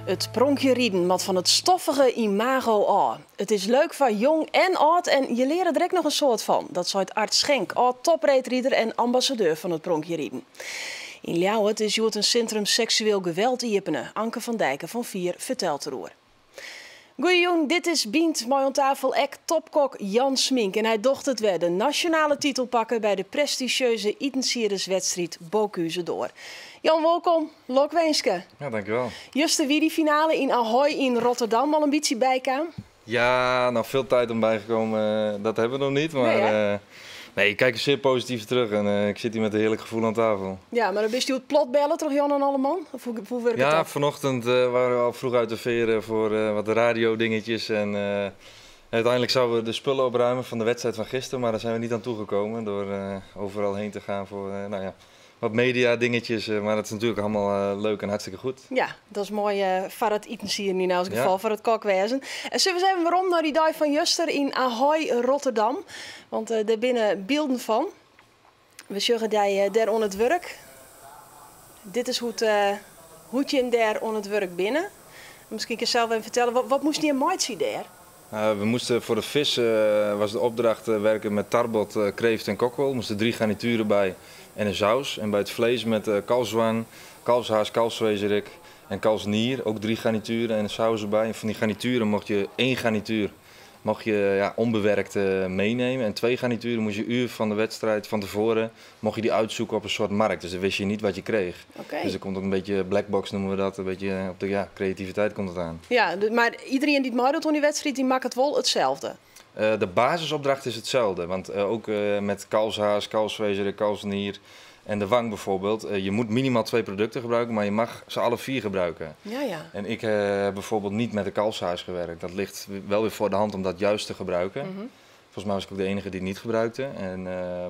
It pronkjeriden moat fan it stoffige imago ôf. It is leuk foar jong en âld en je leare der ek noch in soad fan. Dat seit Ard Schenk, âld-topreedrider en ambassadeur fan it pronkjeriden. Yn Ljouwert is hjoed in sintrum seksueel geweld iepene. Anke van Dijken fan Fier fertelt deroer. Goeiejûn, dit is Bynt mei oan tafel ek topkok Jan Smink. En hy docht it wer, de nasjonale titel pakke by de prestizjeuze itensiederswedstriid Bocuse d'Or. Jan, wolkom. Lokwinske. Ja, dankjewel. Juster wie dy finale yn Ahoy yn Rotterdam al in bytsje bykaam? Ja, nou veel tijd om bijgekomen, dat hebben we nog niet. Maar Nee, hè? Nee, ik kijk er zeer positief terug en ik zit hier met een heerlijk gevoel aan tafel. Ja, mar dan bist hjoed plat belle troch Jan en Alleman? Of hoe wurket Ja, dat? vanochtend waren we al vroeg uit de veren voor wat radiodingetjes. En uiteindelijk zouden we de spullen opruimen van de wedstrijd van gisteren. Maar daar zijn we niet aan toegekomen door overal heen te gaan voor nou ja, wat media dingetjes. Maar dat is natuurlijk allemaal leuk en hartstikke goed. Ja, dat is moai foar it itensieden yn elts gefal, foar it kokwêzen. En sille we ris even werom nei dy dei fan juster yn Ahoy, Rotterdam. Want dêr binne bylden fan. We sjogge dy dêr oan it wurk. Dit is hoe't jim dêr oan it wurk binne. Miskien kinst sels even fertelle, wat moasten jim meitsje dêr? We moasten foar de fisk, was de opdracht werken met tarbot, kreeft en kokkel. Er moasten 3 garnitueren by en in saus. En by it fleis met kalfswang, kalfshaas, kalfswezerik en kalfsnier. Ook 3 garnitueren en een saus erbij. En van die garnitueren mocht je 1 garnituur mocht je, ja, onbewerkt meenemen. En 2 garnituren moest je uur van de wedstrijd van tevoren mocht je die uitzoeken op een soort markt. Dus dan wist je niet wat je kreeg. Dus er komt ook een beetje black box, noemen we dat. Een beetje op de, ja, creativiteit komt het aan. Ja, mar iedereen dy't meidocht oan dy wedstriid, dy makket wol itselde. De basisopdracht is hetzelfde. Want ook met kalfshaas, kalfswezerik, kalfsnier en de wang bijvoorbeeld. Je moet minimaal 2 producten gebruiken, maar je mag ze alle 4 gebruiken. En ik heb bijvoorbeeld niet met de kalfshaas gewerkt. Dat ligt wel weer voor de hand om dat juist te gebruiken. Volgens mij was ik ook de enige die het niet gebruikte. En,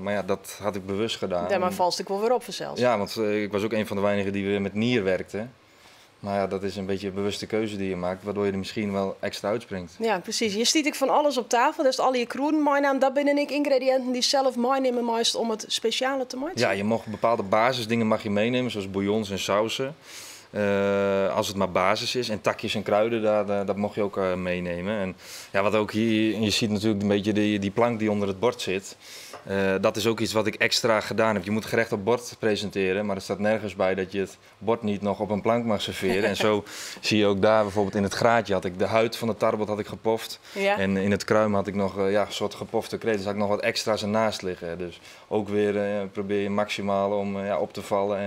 maar ja, dat had ik bewust gedaan. Ja, maar valt ik wel weer op vanzelf. Ja, want ik was ook een van de weinigen die weer met nier werkte. Maar ja, dat is een beetje een bewuste keuze die je maakt, waardoor je er misschien wel extra uitspringt. Ja, precies. Je stiet ik van alles op tafel, dus al je kroeden meenemen, dat binnen ik ingrediënten die zelf meenemen meest om het speciale te maken. Ja, je mag bepaalde basisdingen mag je meenemen, zoals bouillons en sausen. Als het maar basis is. En takjes en kruiden, dat mocht je ook meenemen. En ja, wat ook hier, je ziet natuurlijk een beetje die plank die onder het bord zit. Dat is ook iets wat ik extra gedaan heb. Je moet gerecht op bord presenteren, maar er staat nergens bij dat je het bord niet nog op een plank mag serveren. En zo zie je ook daar bijvoorbeeld in het graatje had ik de huid van de tarbot had ik gepoft. En in het kruim had ik nog een soort gepofte kreeft. Dus had ik nog wat extra's ernaast liggen. Dus ook weer probeer je maximaal om op te vallen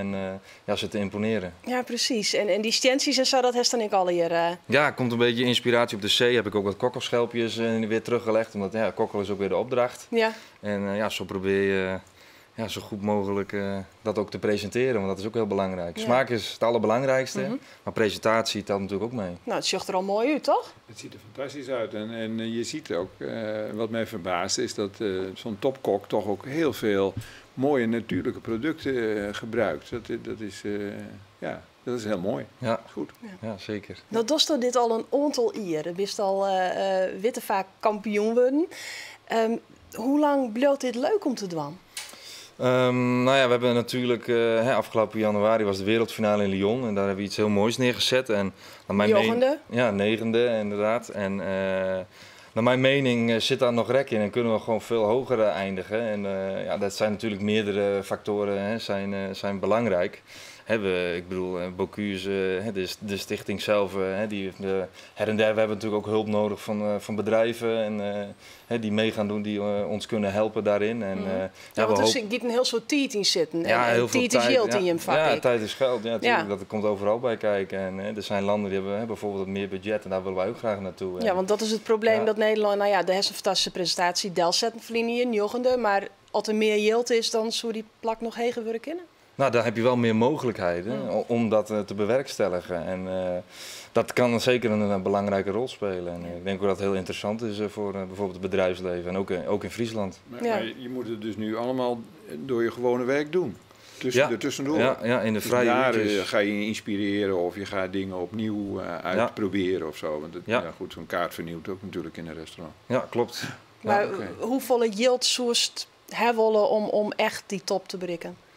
en ze te imponeren. Ja, precies. En die stenties en zo, dat heeft dan ik al hier. Ja, komt een beetje inspiratie op de zee. Heb ik ook wat kokkelschelpjes weer teruggelegd. Omdat kokkel is ook weer de opdracht. En zo probeer je zo goed mogelijk dat ook te presenteren, want dat is ook heel belangrijk. Smaak is het allerbelangrijkste, maar presentatie telt natuurlijk ook mee. Het ziet er al mooi uit, toch? Het ziet er fantastisch uit en je ziet ook, wat mij verbaast, is dat zo'n topkok toch ook heel veel mooie natuurlijke producten gebruikt. Dat is heel mooi. Goed. Ja, zeker. Nou, dosto dit al een aantal jaar. Je bist al witte vaak kampioen worden. Hoe lang bleef dit leuk om te doen? We hebben natuurlijk afgelopen januari was de wereldfinale in Lyon en daar hebben we iets heel moois neergezet. En naar mijn Negende? Ja, 9e inderdaad. En naar mijn mening zit daar nog rek in en kunnen we gewoon veel hoger eindigen. En dat zijn natuurlijk meerdere factoren, hè, zijn belangrijk. Hè, we, ik bedoel Bocuse, hè, de stichting zelf, hè, die heeft her en der, we hebben natuurlijk ook hulp nodig van bedrijven en hè, die mee gaan doen, die ons kunnen helpen daarin. En, Ja, ja, we want er hopen zit een heel soort tijd in zitten. Ja, En heel veel tijd is tijd, geld ja. in je vak, Ja, ik. tijd is geld, ja, tuurlijk, dat komt overal bij kijken. En er zijn landen die hebben, hè, bijvoorbeeld wat meer budget en daar willen wij ook graag naartoe. Ja, want dat is het probleem dat Nederland, nou ja, de heeft een fantastische presentatie, Delzetten verliezen, 9e, maar als er meer geld is, dan zou die plak nog heger worden kunnen. Daar heb je wel meer mogelijkheden om dat te bewerkstelligen. En dat kan zeker een belangrijke rol spelen. En ik denk ook dat het heel interessant is voor bijvoorbeeld het bedrijfsleven en ook in Friesland. Maar je moet het dus nu allemaal door je gewone werk doen. Ertussendoor. Ja, ja, in de Dus vrije daar, uurtjes. ga je inspireren of je gaat dingen opnieuw uitproberen of zo. Want zo'n kaart vernieuwt ook natuurlijk in een restaurant. Ja, klopt. Maar hoeveel geld zoest hebben willen om echt die top te bereiken?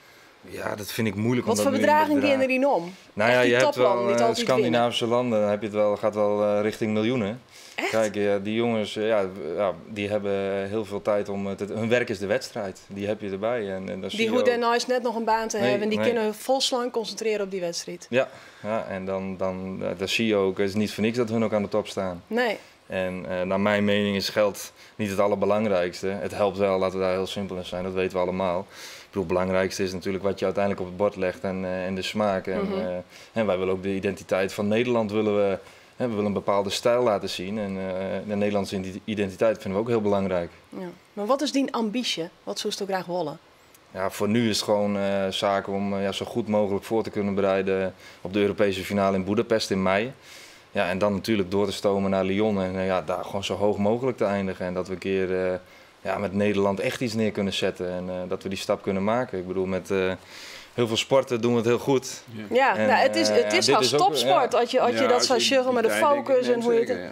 Ja, dat vind ik moeilijk. Wat om voor dat nu in bedragen bedragen- gaan erin om? Nou ja, Echt die je hebt toplanden wel die het altijd Scandinavische landen, dan heb je het wel, gaat wel richting miljoenen. Echt? Kijk, ja, die jongens, ja, ja, die hebben heel veel tijd om... hun werk is de wedstrijd, die heb je erbij. En dan zie Die je hoe ook- daarnaast net nog een baan te Nee, hebben. Die nee. kunnen volslaan concentreren op die wedstrijd. Ja, ja, en dan zie je ook, het is niet voor niks dat hun ook aan de top staan. Nee. En naar mijn mening is geld niet het allerbelangrijkste. Het helpt wel, laten we daar heel simpel in zijn, dat weten we allemaal. Ik bedoel, het belangrijkste is natuurlijk wat je uiteindelijk op het bord legt en de smaak. En, en wij willen ook de identiteit van Nederland, willen we, hè, we willen een bepaalde stijl laten zien. En de Nederlandse identiteit vinden we ook heel belangrijk. Ja. Maar wat is die ambitie? Wat zou je graag willen? Ja, voor nu is het gewoon zaak om ja, zo goed mogelijk voor te kunnen bereiden op de Europese finale in Boedapest in mei. Ja, en dan natuurlijk door te stomen naar Lyon en ja, daar gewoon zo hoog mogelijk te eindigen. En dat we een keer ja, met Nederland echt iets neer kunnen zetten en dat we die stap kunnen maken. Ik bedoel, met heel veel sporten doen we het heel goed. Ja. Ja, En, nou, het ja, is dit haast is ook, topsport. ja. Als je Ja, dat als zou je sjuggen met de die tijd denkt, focus nee, en hoe je het... zeker, ja,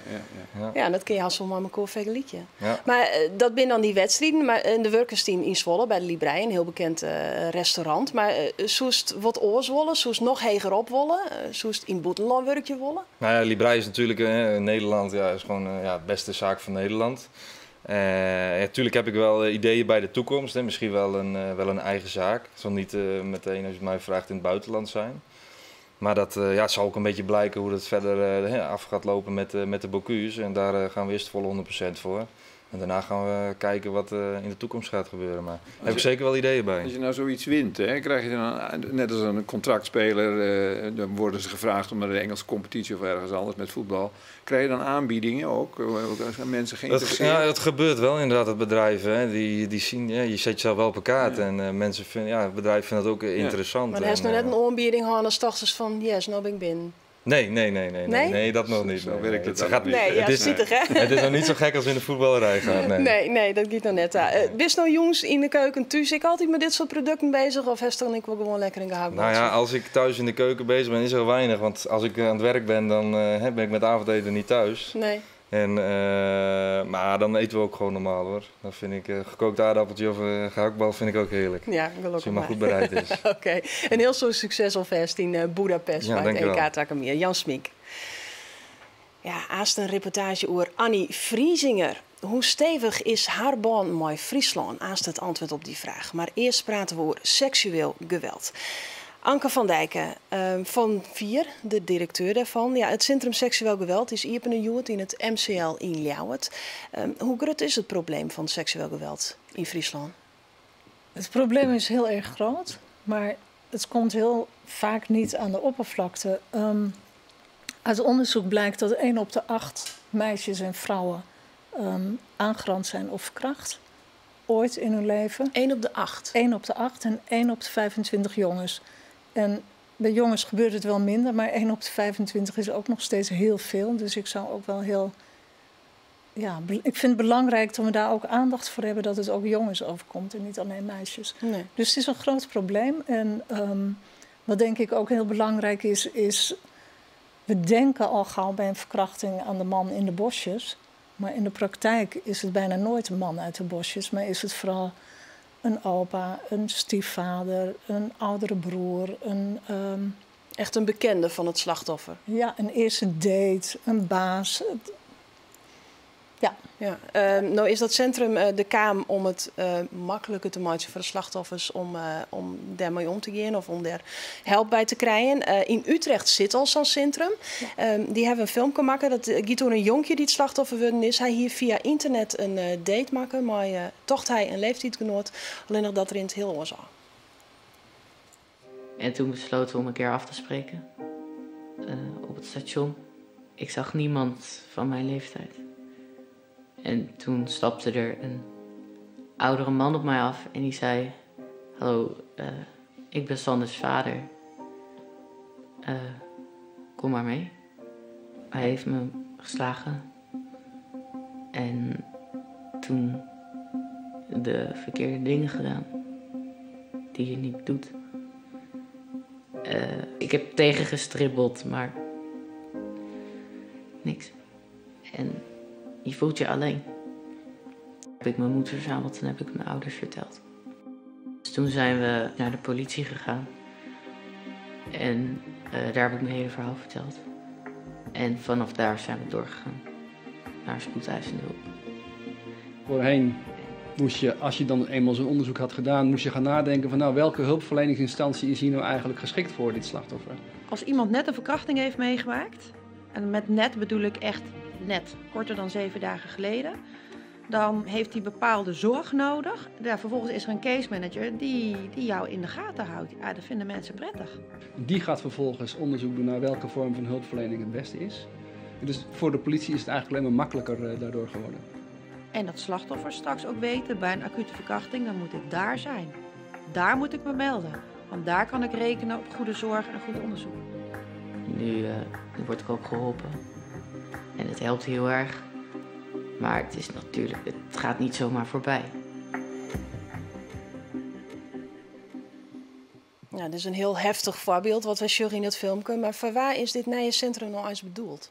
ja, ja. Ja, dat kun je haast wel maar elkaar vergelijken. Ja. Maar dat zijn dan die wedstrijden. Maar in de Wurkenstein in Zwolle, bij de Librei, een heel bekend restaurant. Maar soest wat oors wollen, soest nog heger op wollen, soest in Boetenland werkje wollen. Nou ja, Librei is natuurlijk in Nederland, ja, is gewoon ja, de beste zaak van Nederland. Ja, tuurlijk heb ik wel ideeën bij de toekomst. Hè. Misschien wel een eigen zaak. Het zal niet meteen, als je het mij vraagt, in het buitenland zijn. Maar dat ja, zal ook een beetje blijken hoe dat verder af gaat lopen met de Bocuse. En daar gaan we eerst volle 100% voor. En daarna gaan we kijken wat in de toekomst gaat gebeuren. Maar daar heb ik zeker wel ideeën bij. Als je nou zoiets wint, hè, krijg je dan, net als een contractspeler, dan worden ze gevraagd om naar de Engelse competitie of ergens anders met voetbal. Krijg je dan aanbiedingen ook? Zijn mensen geïnteresseerd? Ja, dat gebeurt wel inderdaad, dat bedrijven. Hè, die zien, ja, je zet jezelf wel op een kaart. Ja. En mensen vinden, ja, bedrijven vinden dat ook interessant. Maar er is En, nog net een aanbieding gehad als dachten ze van, yes, nou ben ik binnen. Nee, nee, nee, nee, Nee? nee, dat nog niet. Zo Nee, werkt nee. het dan gaat niet. Nee, ja, het is, zielig, hè? Het is nog niet zo gek als in de voetballerij gaat. Nee. Nee, nee, dat gaat nog net. Bist nou jongens in de keuken thuis? Ik altijd met dit soort producten bezig of heeft dan ik wel gewoon lekker een gehaktballetje? Nou ja, als ik thuis in de keuken bezig ben, is er weinig. Want als ik aan het werk ben, dan ben ik met avondeten niet thuis. Nee. En, maar dan eten we ook gewoon normaal hoor. Dan vind ik gekookt aardappeltje of gehaktbal vind ik ook heerlijk. Ja, gelukkig Als je maar maar. goed bereid is. Oké, een heel soort succes alvast in Boedapest Ja, bij het dankjewel. EK Takamir. Jan Smink. Ja, haast een reportage over Annie Friesinger. Hoe stevig is haar band met Friesland? Haast het antwoord op die vraag. Maar eerst praten we over seksueel geweld. Anke van Dijken van Vier, de directeur daarvan. Ja, het Centrum Seksueel Geweld is hier in Joert in het MCL in Ljouwert. Hoe groot is het probleem van seksueel geweld in Friesland? Het probleem is heel erg groot, maar het komt heel vaak niet aan de oppervlakte. Uit onderzoek blijkt dat 1 op de 8 meisjes en vrouwen aangerand zijn of verkracht. Ooit in hun leven. 1 op de 8? 1 op de 8 en 1 op de 25 jongens. En bij jongens gebeurt het wel minder, maar 1 op de 25 is ook nog steeds heel veel. Dus ik zou ook wel heel... Ja, ik vind het belangrijk dat we daar ook aandacht voor hebben dat het ook jongens overkomt en niet alleen meisjes. Nee. Dus het is een groot probleem. En wat denk ik ook heel belangrijk is, is we denken al gauw bij een verkrachting aan de man in de bosjes. Maar in de praktijk is het bijna nooit een man uit de bosjes, maar is het vooral een opa, een stiefvader, een oudere broer. Echt een bekende van het slachtoffer. Ja, een eerste date, een baas. Ja. Ja, nou is dat centrum de kaam om het makkelijker te maken voor de slachtoffers om daarmee om te gaan of om daar hulp bij te krijgen. In Utrecht zit al zo'n centrum. Ja. Die hebben een film maken. Dat gaat door een jonkje die het slachtoffer worden is. Hij hier via internet een date maken, maar tocht hij een leeftijdgenoot. Alleen nog dat er in het heel oorzaak. En toen besloten we om een keer af te spreken op het station. Ik zag niemand van mijn leeftijd. En toen stapte er een oudere man op mij af en die zei: hallo, ik ben Sanders vader. Kom maar mee. Hij heeft me geslagen. En toen de verkeerde dingen gedaan die je niet doet. Ik heb tegengestribbeld, maar niks. En je voelt je alleen. Heb ik mijn moed verzameld en heb ik mijn ouders verteld. Toen zijn we naar de politie gegaan. En daar heb ik mijn hele verhaal verteld. En vanaf daar zijn we doorgegaan naar spoedeisende hulp. Voorheen moest je, als je dan eenmaal zo'n onderzoek had gedaan, moest je gaan nadenken van nou, welke hulpverleningsinstantie is hier nou eigenlijk geschikt voor dit slachtoffer? Als iemand net een verkrachting heeft meegemaakt, en met net bedoel ik echt net, korter dan 7 dagen geleden, dan heeft hij bepaalde zorg nodig. Ja, vervolgens is er een case manager die jou in de gaten houdt. Ja, dat vinden mensen prettig. Die gaat vervolgens onderzoek doen naar welke vorm van hulpverlening het beste is. En dus voor de politie is het eigenlijk alleen maar makkelijker daardoor geworden. En dat slachtoffers straks ook weten, bij een acute verkrachting, dan moet ik daar zijn. Daar moet ik me melden, want daar kan ik rekenen op goede zorg en goed onderzoek. Nu word ik ook geholpen en het helpt heel erg. Maar het is natuurlijk, het gaat niet zomaar voorbij. Ja, dit is een heel heftig voorbeeld wat we zien in het filmpje. Maar voor waar is dit nieuwe centrum nou eens bedoeld?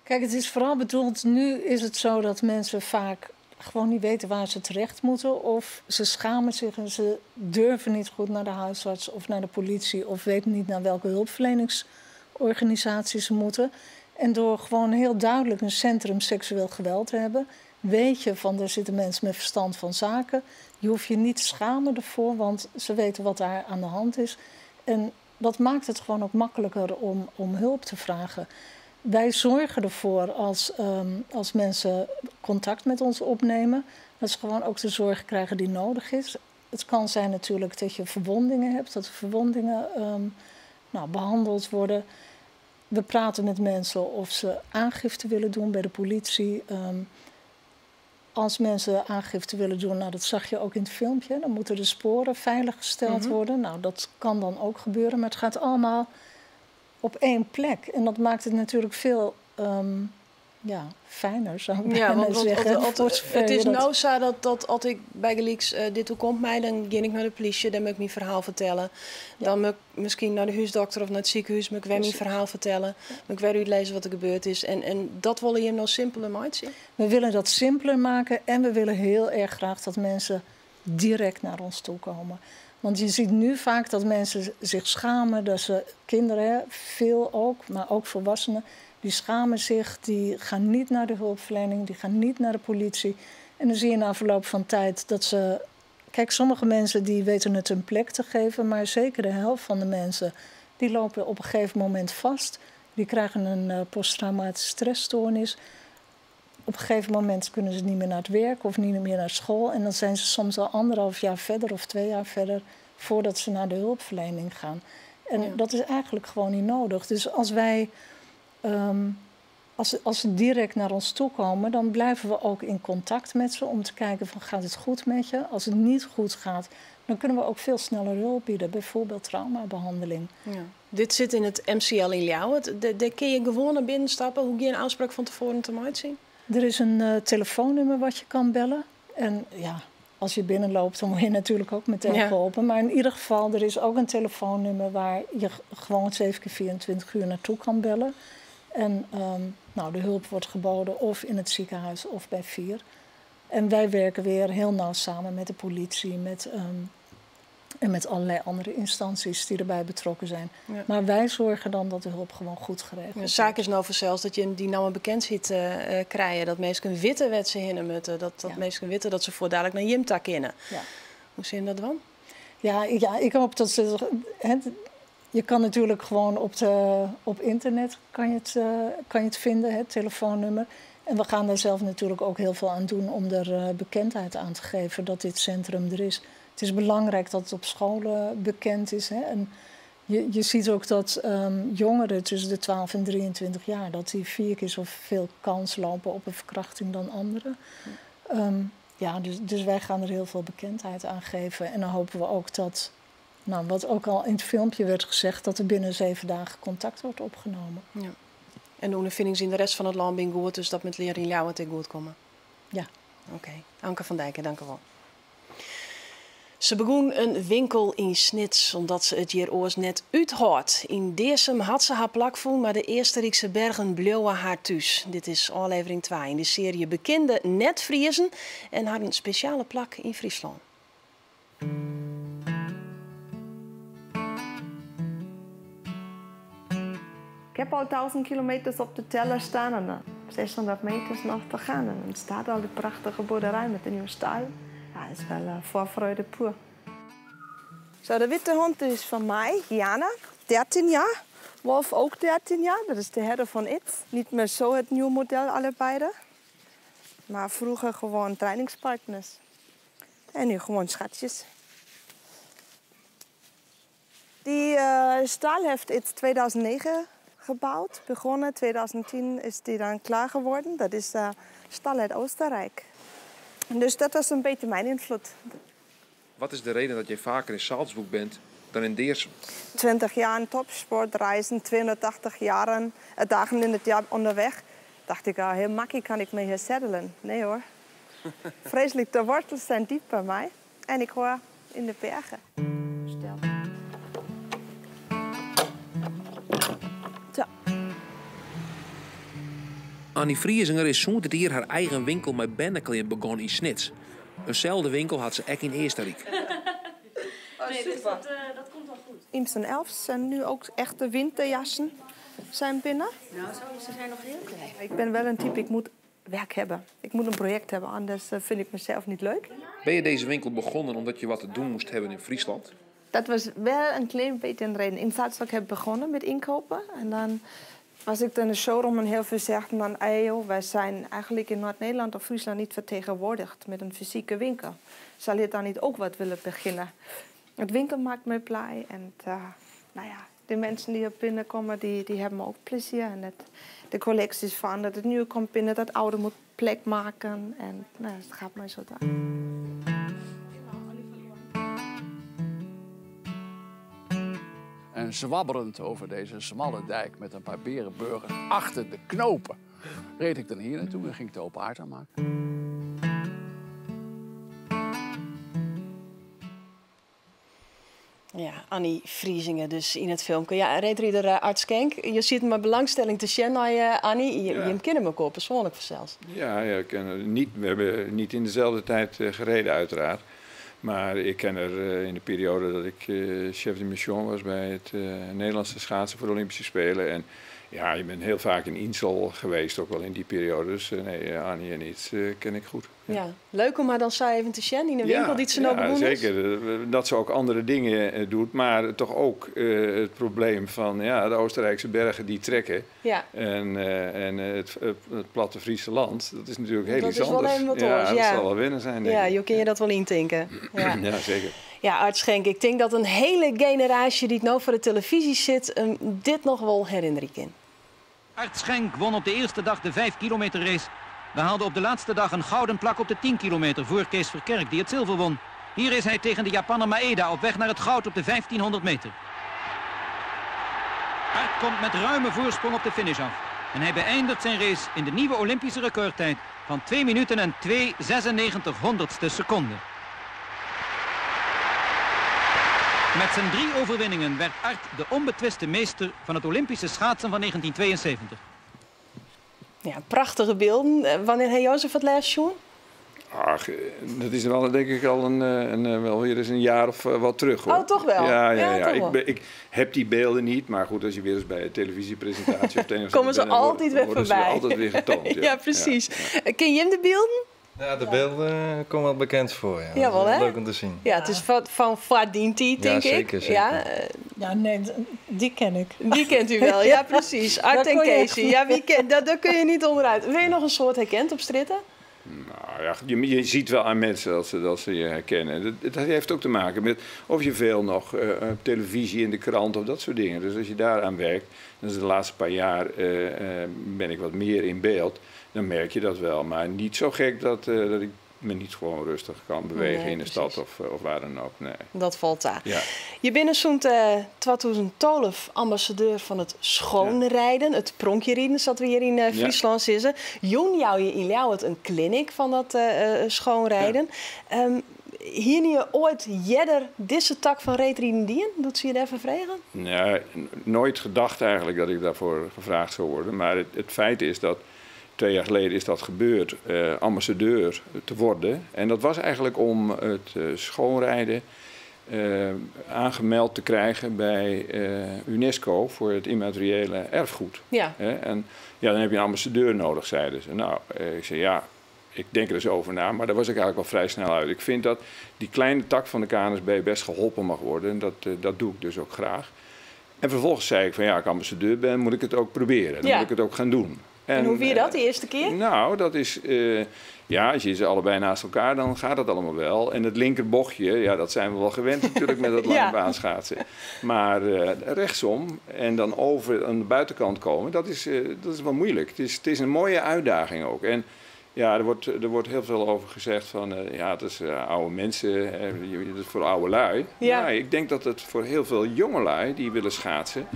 Kijk, het is vooral bedoeld, nu is het zo dat mensen vaak gewoon niet weten waar ze terecht moeten. Of ze schamen zich en ze durven niet goed naar de huisarts of naar de politie. Of weten niet naar welke hulpverleningsorganisatie ze moeten. En door gewoon heel duidelijk een centrum seksueel geweld te hebben, weet je van, daar zitten mensen met verstand van zaken. Je hoeft je niet te schamen ervoor, want ze weten wat daar aan de hand is. En dat maakt het gewoon ook makkelijker om hulp te vragen. Wij zorgen ervoor als mensen contact met ons opnemen, dat ze gewoon ook de zorg krijgen die nodig is. Het kan zijn natuurlijk dat je verwondingen hebt, dat de verwondingen behandeld worden. We praten met mensen of ze aangifte willen doen bij de politie. Als mensen aangifte willen doen, nou, dat zag je ook in het filmpje, dan moeten de sporen veiliggesteld worden. Nou, dat kan dan ook gebeuren, maar het gaat allemaal op één plek. En dat maakt het natuurlijk veel fijner, zou ik bijna zeggen. Het is nou zo dat als ik bij Gelieks dit toekomt mij, dan ga ik naar de politie, dan moet ik mijn verhaal vertellen. Ja. Dan moet ik misschien naar de huisdokter of naar het ziekenhuis, moet ik weer mijn verhaal vertellen. Ja. Moet ik weer uitlezen wat er gebeurd is. En dat willen je nou simpeler maken? We willen dat simpeler maken en we willen heel erg graag dat mensen direct naar ons toe komen. Want je ziet nu vaak dat mensen zich schamen, dat ze kinderen, veel ook, maar ook volwassenen, die schamen zich, die gaan niet naar de hulpverlening, die gaan niet naar de politie. En dan zie je na verloop van tijd dat ze... Kijk, sommige mensen die weten het een plek te geven, maar zeker de helft van de mensen, die lopen op een gegeven moment vast. Die krijgen een posttraumatische stressstoornis. Op een gegeven moment kunnen ze niet meer naar het werk of niet meer naar school. En dan zijn ze soms al 1,5 jaar verder of 2 jaar verder voordat ze naar de hulpverlening gaan. En dat is eigenlijk gewoon niet nodig. Dus als wij... Als ze direct naar ons toe komen, dan blijven we ook in contact met ze om te kijken van gaat het goed met je? Als het niet goed gaat, dan kunnen we ook veel sneller hulp bieden, bijvoorbeeld traumabehandeling. Ja. Dit zit in het MCL in Ljouwert. Daar kun je gewoon naar binnen stappen. Hoe ga je een afspraak van tevoren te maken zien? Er is een telefoonnummer wat je kan bellen. En ja, als je binnenloopt, dan word je natuurlijk ook meteen geholpen. Maar in ieder geval, er is ook een telefoonnummer waar je gewoon 7 keer 24 uur naartoe kan bellen. En de hulp wordt geboden of in het ziekenhuis of bij Fier. En wij werken weer heel nauw samen met de politie en met allerlei andere instanties die erbij betrokken zijn. Ja. Maar wij zorgen dan dat de hulp gewoon goed geregeld wordt. De zaak is nou zelfs dat je die nou een bekend ziet krijgen. Dat mensen witte wet ze hinnen moeten. Dat mensen weten dat ze voor dadelijk naar Jimta kennen. Ja. Hoe zie je dat dan? Ja, ik hoop dat ze... Je kan natuurlijk gewoon op internet kan je het vinden, het telefoonnummer. En we gaan daar zelf natuurlijk ook heel veel aan doen om er bekendheid aan te geven dat dit centrum er is. Het is belangrijk dat het op scholen bekend is. Hè? En je ziet ook dat jongeren tussen de 12 en 23 jaar... dat die 4 keer zoveel kans lopen op een verkrachting dan anderen. Dus wij gaan er heel veel bekendheid aan geven. En dan hopen we ook dat... Nou, wat ook al in het filmpje werd gezegd, dat er binnen 7 dagen contact wordt opgenomen. Ja. En de ondervinding in de rest van het land ben goed, dus dat met leren in Ljouwert goed komen. Ja. Oké. Anke van Dijken, dank u wel. Ze begon een winkel in Snits, omdat ze het hier oors net uithoudt. In Deersum had ze haar plak voel, maar de Eerste Bergen bleven haar thuis. Dit is aflevering 2 in de serie Bekende Net-Friezen en haar een speciale plak in Friesland. heb al 1000 kilometers op de teller staan en dan 600 meters nog te gaan. En dan staat al die prachtige boerderij met de nieuwe stal. Ja, is wel Vorfreude pur. Zo, de witte hond is van mij, Jana, 13 jaar. Wolf ook 13 jaar, dat is de herder van It. Niet meer zo het nieuwe model, allebei. Maar vroeger gewoon trainingspartners. En nu gewoon schatjes. Die stal heeft It 2009 gebouwd, begonnen. 2010 is die dan klaar geworden. Dat is stal uit Oostenrijk. Dus dat was een beetje mijn invloed. Wat is de reden dat jij vaker in Salzburg bent dan in Deersum? 20 jaar in topsport, reizen, 280 dagen in het jaar onderweg. Dacht ik, ah, heel makkelijk kan ik me hier settelen. Nee hoor. Vreselijk, de wortels zijn diep bij mij. En ik hoor in de bergen. Stel. Zo. Annie Friesinger is zo'n hier haar eigen winkel met berneklean begonnen in Snits. Eenzelfde winkel had ze ook in Oostenrijk. Nee, dus dat komt wel goed. Imps en Elfs zijn nu ook echte winterjassen zijn binnen. Nou, ze zijn nog heel klein. Ik ben wel een type, ik moet werk hebben. Ik moet een project hebben, anders vind ik mezelf niet leuk. Ben je deze winkel begonnen omdat je wat te doen moest hebben in Friesland? Dat was wel een klein beetje een reden. In Salzburg heb ik begonnen met inkopen. En dan was ik in de showroom en heel veel zegden dan... Ey, joh, wij zijn eigenlijk in Noord-Nederland of Friesland niet vertegenwoordigd met een fysieke winkel. Zal je dan niet ook wat willen beginnen? Het winkel maakt me blij en nou ja, de mensen die hier binnenkomen, die hebben ook plezier. En de collecties veranderen, het nieuwe komt binnen, dat oude moet plek maken. En nou, het gaat maar zo daar. En zwabberend over deze smalle dijk met een paar berenburgers achter de knopen, reed ik dan hier naartoe en ging ik de open haard aanmaken. Ja, Annie Friesinger dus in het filmpje. Ja, reedrider Ard Schenk, je ziet mijn belangstelling te zien naar Annie. Je kent hem ook op, persoonlijk zelfs. Ja, ja, ik ken haar niet. We hebben niet in dezelfde tijd gereden uiteraard. Maar ik ken haar in de periode dat ik chef de mission was bij het Nederlandse schaatsen voor de Olympische Spelen. En ja, je bent heel vaak in Insel geweest, ook wel in die periode. Dus nee, Annie en iets ken ik goed. Ja. Ja, leuk om haar dan zo even te zien in een winkel die ze nou begonnen is. Zeker. Dat ze ook andere dingen doet, maar toch ook het probleem van ja, de Oostenrijkse bergen die trekken. Ja. En het platte Friese land, dat is natuurlijk heel iets anders. Dat is wel even wat anders. Ja, dat zal wel winnen zijn, denk ik. Ja, je kun je dat wel intinken. Ja. Ja, zeker. Ja, Ard Schenk, ik denk dat een hele generatie die het nou voor de televisie zit, dit nog wel herinneren kan. Ard Schenk won op de eerste dag de 5 kilometer race. We haalden op de laatste dag een gouden plak op de 10 kilometer voor Kees Verkerk, die het zilver won. Hier is hij tegen de Japanner Maeda op weg naar het goud op de 1500 meter. Ard komt met ruime voorsprong op de finish af. En hij beëindigt zijn race in de nieuwe Olympische recordtijd van 2 minuten en 2,96 seconden. Met zijn 3 overwinningen werd Ard de onbetwiste meester van het Olympische schaatsen van 1972. Ja, prachtige beelden. Wanneer heeft Jozef het laatst zien? Ach, dat is wel denk ik al wel weer eens een jaar of wat terug, hoor. Oh, toch wel? Ja. Ik heb die beelden niet, maar goed, als je weer eens bij een televisiepresentatie of het komen ze altijd weer voorbij. Ze altijd weer getoond. Ja, ja, precies. Ja. Ken je hem de beelden? Ja, de beelden komen wel bekend voor. Ja. Jawel, hè? Leuk om te zien. Ja, het is van Fadinti, denk ja, zeker, ik. Zeker. Ja, ja, nee, die ken ik. Die kent u wel, ja, precies. Ard en Casey, ja, wie kent, daar kun je niet onderuit. Wil je nog een soort herkend op stritten? Nou ja, je ziet wel aan mensen dat ze je herkennen. Dat heeft ook te maken met of je veel nog op televisie, in de krant of dat soort dingen. Dus als je daaraan werkt, dus de laatste paar jaar ben ik wat meer in beeld, dan merk je dat wel. Maar niet zo gek dat ik me niet gewoon rustig kan bewegen in de stad of waar dan ook. Nee. Dat valt daar. Ja. Je bent zo'n 2012 ambassadeur van het schoonrijden, het pronkjerijden, zat we hier in Friesland zitten. Joen jou je in Ljouwert een clinic van dat schoonrijden. Ja. Hier je ooit jedder deze tak van reedrijden dien? Doet ze je daarvoor vragen? Nee, nooit gedacht eigenlijk dat ik daarvoor gevraagd zou worden. Maar het feit is dat 2 jaar geleden is dat gebeurd, ambassadeur te worden. En dat was eigenlijk om het schoonrijden Aangemeld te krijgen bij UNESCO voor het immateriële erfgoed. Ja. Hè? En ja, dan heb je een ambassadeur nodig, zeiden ze. Nou, ik zei ja, ik denk er eens over na, maar daar was ik eigenlijk al vrij snel uit. Ik vind dat die kleine tak van de KNSB best geholpen mag worden en dat doe ik dus ook graag. En vervolgens zei ik van ja, als ik ambassadeur ben, moet ik het ook proberen. Dan moet ik het ook gaan doen. En hoe wie dat de eerste keer? Nou, dat is... ja, als je ze allebei naast elkaar, dan gaat dat allemaal wel. En het linkerbochtje, ja, dat zijn we wel gewend natuurlijk met dat lange baanschaatsen. Maar rechtsom en dan over aan de buitenkant komen, dat is wel moeilijk. Het is een mooie uitdaging ook. En ja, er wordt heel veel over gezegd van, ja, het is oude mensen, het is voor oude lui. Ja. Maar ik denk dat het voor heel veel jonge lui die willen schaatsen,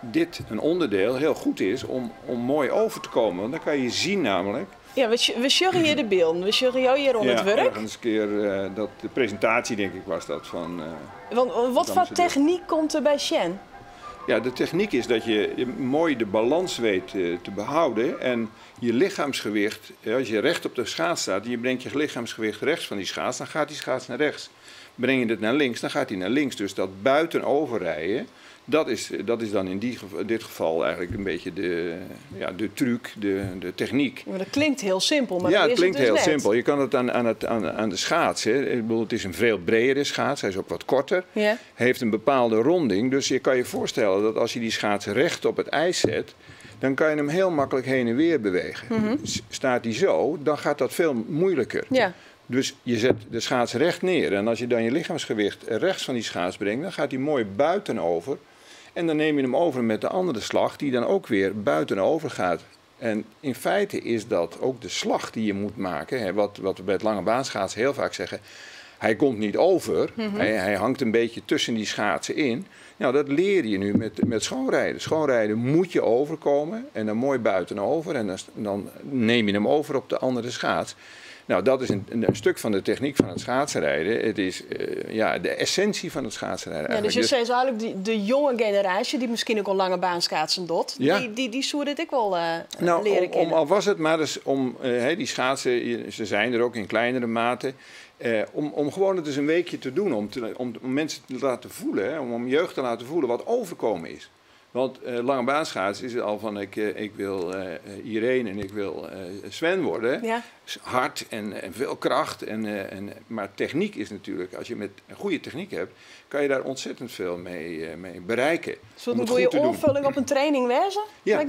dit een onderdeel heel goed is om mooi over te komen. Want dan kan je zien namelijk... Ja, we sjoggen hier de beelden, we sjoggen jou hier om ja, het werk. Ergens een keer dat, de presentatie denk ik was dat van... Want wat voor techniek komt er bij Sjen? Ja, de techniek is dat je mooi de balans weet te behouden en je lichaamsgewicht, als je recht op de schaats staat en je brengt je lichaamsgewicht rechts van die schaats, dan gaat die schaats naar rechts. Breng je het naar links, dan gaat hij naar links. Dus dat buiten overrijden, dat is dan in dit geval eigenlijk een beetje de truc, de techniek. Maar dat klinkt heel simpel, maar ja, dat het is klinkt het dus heel net. simpel. Je kan het aan de schaats. Hè. Ik bedoel, het is een veel bredere schaats, hij is ook wat korter. Ja. Heeft een bepaalde ronding, dus je kan je voorstellen dat als je die schaats recht op het ijs zet, dan kan je hem heel makkelijk heen en weer bewegen. Mm-hmm. Staat hij zo, dan gaat dat veel moeilijker. Ja. Dus je zet de schaats recht neer en als je dan je lichaamsgewicht rechts van die schaats brengt, dan gaat hij mooi buitenover. En dan neem je hem over met de andere slag, die dan ook weer buitenover gaat. En in feite is dat ook de slag die je moet maken. Hè, wat we bij het lange baanschaatsen heel vaak zeggen. Hij komt niet over, mm-hmm. hij hangt een beetje tussen die schaatsen in. Nou, dat leer je nu met schoonrijden. Schoonrijden moet je overkomen en dan mooi buitenover. En dan neem je hem over op de andere schaats. Nou, dat is een stuk van de techniek van het schaatsenrijden. Het is de essentie van het schaatsenrijden. Ja, dus je zegt eigenlijk de jonge generatie, die misschien ook al lange baan schaatsen doet, ja. die zou dit ik wel nou, leren kennen. Al was het maar eens om die schaatsen, ze zijn er ook in kleinere mate, om gewoon het eens een weekje te doen, om mensen te laten voelen, hè, om jeugd te laten voelen wat overkomen is. Want lange baanschaatsen is het al van ik wil Irene en ik wil Sven worden. Ja. Hard en veel kracht. Maar techniek is natuurlijk, als je met een goede techniek hebt, kan je daar ontzettend veel mee bereiken. Zou het een goede aanvulling op een training wezen? Ja.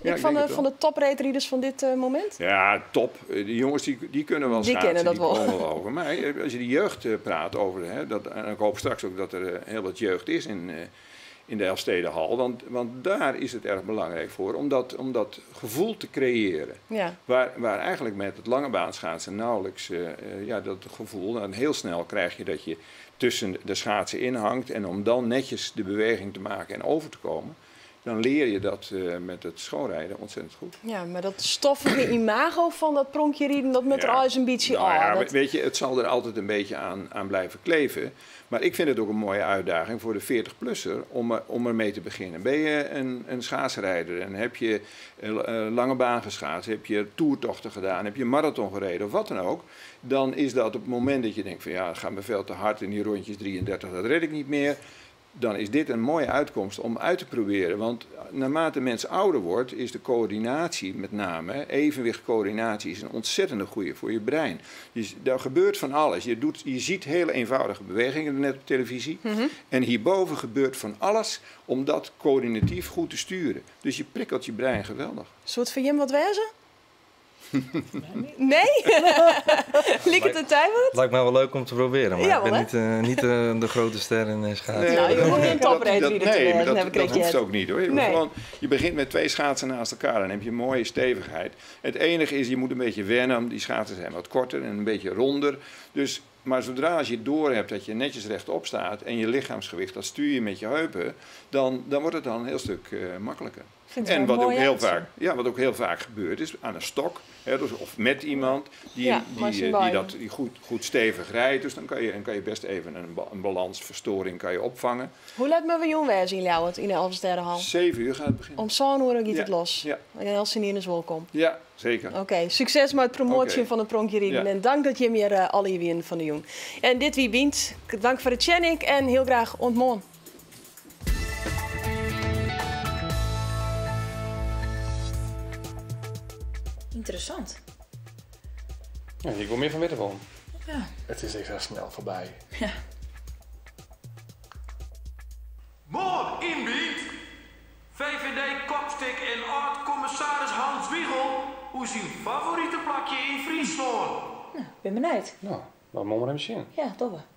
Ja, ik van de topreedrijders van dit moment? Ja, top. De jongens die kunnen wel die schaatsen. Kennen dat die wel. Komen wel over. Maar als je de jeugd praat over, hè, en ik hoop straks ook dat er heel wat jeugd is in de Elfstedenhal, want daar is het erg belangrijk voor, om dat gevoel te creëren. Ja. Waar eigenlijk met het lange baanschaatsen nauwelijks dat gevoel, en heel snel krijg je dat je tussen de schaatsen inhangt en om dan netjes de beweging te maken en over te komen, dan leer je dat met het schoonrijden ontzettend goed. Ja, maar dat stoffige imago van dat pronkje dat met er al eens een beetje... Nou ja, dat... Weet je, het zal er altijd een beetje aan blijven kleven. Maar ik vind het ook een mooie uitdaging voor de 40-plusser om ermee te beginnen. Ben je een schaatsrijder en heb je lange baan geschaatst, heb je toertochten gedaan, heb je marathon gereden of wat dan ook, dan is dat op het moment dat je denkt van ja, het gaat me veel te hard in die rondjes 33, dat red ik niet meer. Dan is dit een mooie uitkomst om uit te proberen. Want naarmate mens ouder wordt, is de coördinatie met name, evenwichtcoördinatie is een ontzettende goede voor je brein. Dus daar gebeurt van alles. Je ziet hele eenvoudige bewegingen net op televisie. Mm-hmm. En hierboven gebeurt van alles om dat coördinatief goed te sturen. Dus je prikkelt je brein geweldig. Soort van Jim wat wezen? Nee? Liek het een tijd? Lijkt mij wel leuk om te proberen, maar ja, ik ben niet de grote ster in schaatsen. Nee, nou, je hoeft geen topreedrieder te nee, worden. maar dat hoeft ook niet hoor. Je, nee. Gewoon, je begint met 2 schaatsen naast elkaar en heb je mooie stevigheid. Het enige is, je moet een beetje wennen, die schaatsen zijn wat korter en een beetje ronder. Dus, maar zodra als je door hebt dat je netjes rechtop staat en je lichaamsgewicht, dat stuur je met je heupen, dan wordt het dan een heel stuk makkelijker. En wat ook, heel vaak, wat ook heel vaak gebeurt is aan een stok, hè, dus of met iemand die goed stevig rijdt. Dus dan kan je best even een balansverstoring kan je opvangen. Hoe laat me we jong wezen in Ljouwert, in de Elfstedenhal? 7 uur gaat het beginnen. Om zo'n uur gaat het los. Ja. En als ze niet eens welkom. Ja. Zeker. Oké, sukses mei it promoatsjen Oké. fan it pronkjeriden. Ja. En dank dat jim hjir eh, allegear wienen fan de jûn. En dit wie Bynt. Dank foar it sjen ek en hiel graach oant moarn. Ynteressant. Ja, ik wol mear fan witte wollen. Ja. It is ek sa snel foarby. Ja. Moarn yn Bynt. VVD-kopstik en âld-kommissaris Hans Wiegel oer syn favorite plakje yn Fryslân. Nou, bin benijd. No, dan moatte we mar even sjen. Ja, dogge we.